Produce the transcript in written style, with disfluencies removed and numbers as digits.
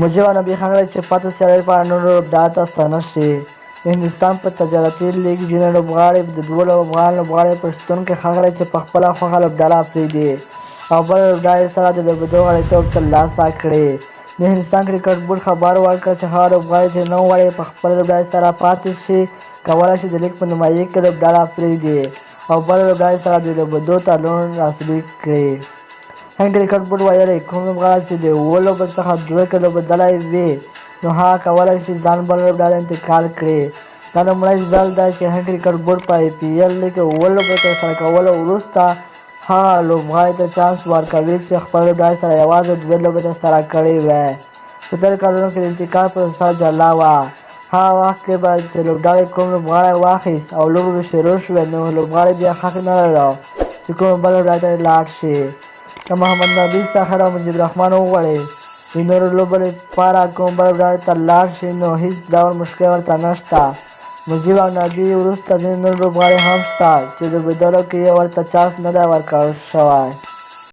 مجیب او نبي ښاغلی چې پاتې سیالیو لپاره نورو لوبډلو ته ستانه شي. د هندوستان په تجارتي لیګ ځینې لوبغاړي د دوو افغان لوبغاړیو په شتون کې ښاغلی چې په خپله خوښه لوبډله پرېږدي او بلې لوبډلې سره د لوبېدو غړیتوب ترلاسه کړي. د هندوستان کرکټ بورډ خبر ورکړ چې هغه لوبغاړي چې نه غواړي په خپلې لوبډلې سره پاتې شي کولی شي د لیګ په نیمايي کې لوبډله پرېږدي او بلې لوبډلې سره د لوبېدو تړون لاسلیک کړي. هند کرکټ بورډ ویلي، کوم لوبغاړی چې د اوو لوبو څخه دوه کې لوبېدلی وي، نو هغه کولی شي ځان بلې لوبډلې انتقال کړي. دا لومړی ځل دی چې هند کرکټ بورډ په آی پي ایل لیګ کې اووه لوبې ترسره کولو وروسته هغه لوبغاړي ته چانس ورکوي چې خپلې لوبډلې سره یوازې دوې لوبې ترسره کړې وي. په تېرو کلونو کې د انتقال پروسه جلا وه. هغه وخت کې به چې لوبډلې کوم لوبغاړی واخیست او لوبې به شروع شوې نو لوبغاړي بیا حق نه لرلو چې کومې بلې لوبډلې ته لاړ شي. که محمد نبي ساحر او مجیب الرحمن وغواړي د نورو لوبو لپاره کومې بلې لوبډلې ته لاړ شي نو هیڅ ډول مشکل ورته نشته. مجیب او نبي وروسته ځینې نور لوبغاړي هم شته چې لوبېدلو کې یې ورته چانس نه دی ورکړل شوی.